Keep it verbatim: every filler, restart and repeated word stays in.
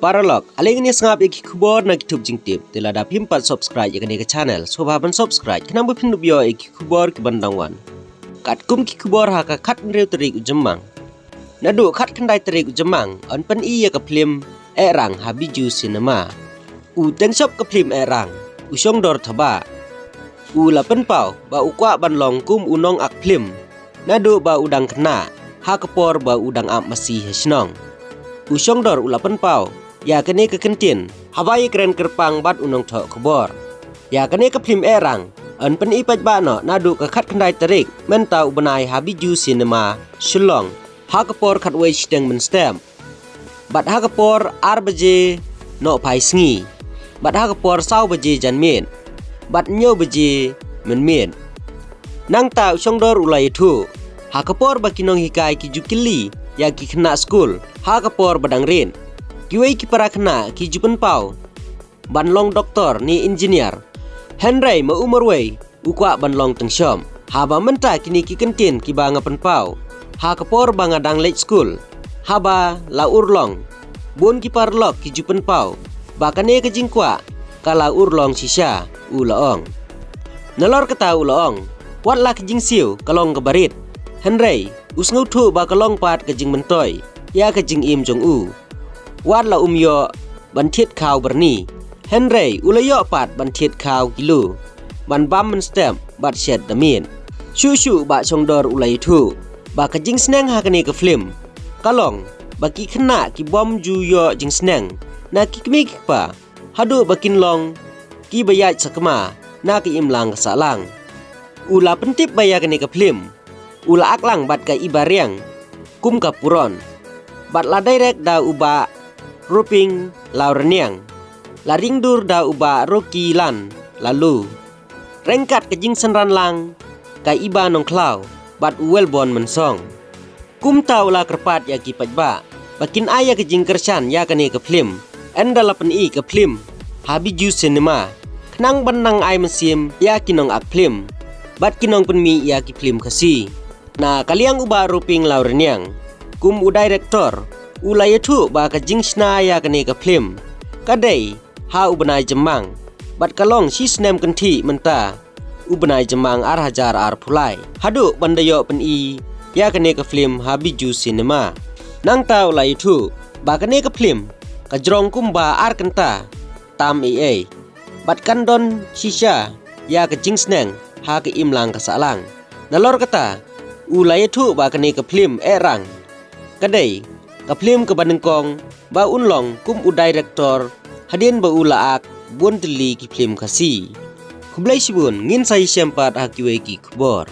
Paralok, ale ngin ïa sngap ïa ki khubor na ki thup jingtip. Te lada phim pat subscribe ïa kane ka channel, sngewbha ban subscribe khnang ba phin ïoh ïa ki khubor ki ban dang wan. Katkum ki khubor ha ka khathynriew tarik u Jymmang. Naduh khatkhyndai tarik u Jymmang yn pyni ïa ka phlim Ehrang ha Bijou Cinema. U tyngshop ka phlim Ehrang, u Shongdor Thabah, u la pynpaw ba u kwah ban long kum u nongak phlim naduh ba u dang khynnah, ha ka por ba u dang ap masi ha shnong. U Shongdor u la pynpaw ïa kane ka kyntien haba ïakren kyrpang bad u nongthoh khubor. Ïa kane ka phlim Ehrang yn pyni paidbah noh naduh ka khatkhyndai tarik mynta u bnai ha Bijou Cinema, Shillong, ha ka por khatwei shiteng mynstep, bad ha ka por ar baje nohphai sngi, bad ha ka por saw baje janmiet, bad hynñiew baje mynmiet. Nangta u Shongdor u la ïathuh, ha ka por ba ki nonghikai ki ju kylli ïa ki khynnah skul ha ka por ba dang rit, kiwei ki para khynnah ki ju pynpaw ban long doktor ne engineer, hynrei ma u marwei u kwah ban long tyngshop. Haba mynta kine ki kyntien kiba nga pynpaw ha ka por ba nga dang leit skul, haba la urlong, bun ki paralok ki ju pynpaw ba kane ka jingkwah ka la urlong shisha, u la ong. Nalor kata u la ong, wat la ka jingsiew ka long kaba rit, hynrei u sngewthuh ba ka long pat ka jingmyntoi ïa ka jingim jong u. Wat la um ïoh ban thied khaw byrni, hynrei u la ïoh pat ban thied khaw kilo, ban bam mynstep bad shet da miet. Shuh shuh Bah Shongdor u la ïathuh ba ka jingsneng ha kane ka phlim ka long ba ki khynnah ki bym ju ïoh jingsneng na ki kmie ki kpa, haduh ba kin long kiba ïaid sakma na ka imlang ka sahlang. U la pyntip ba ïa kane ka phlim u la act lang bad ka Iba Riang kum ka Puron, bad la direct da u Bah Roping Lawrniang, la ring dur da u Bah Rocky Lan Lalu, ryngkat ka jingsynran lang ka Iba Nongkhlaw bad u Welborn Mynsong. Kumta u la kyrpad ïa ki paidbah ba kin ai ïa ka jingkyrshan ïa kane ka phlim, ynda la pyni ka phlim ha Bijou Cinema, khnang ban nang ai mynsiem ïa ki nongak phlim bad ki nongpynmih ïa ki phlim Khasi. Na ka liang u Bah Roping Lawrniang kum u director, u la ïathuh ba ka jingshna ïa kane ka phlim ka dei ha u bnai Jymmang, bad ka long shi snem kynthih mynta u bnai Jymmang ar hajar arphew lai, haduh ban da ïoh pyni ïa kane ka phlim ha Bijou Cinema. Nangta u la ïathuh ba kane ka phlim ka jrong kumba ar kynta tam ei ei, bad kan don shisha ïa ka jingsneng ha ka imlang ka sahlang. Nalor kata u la ïathuh ba kane ka phlim Ehrang ka dei ka phlim kaba nyngkong ba un long kum u director hadien ba u la ak bun tylli ki phlim Khasi. Khublei shibun, ngin sa ïashem pat ha kiwei ki khubor.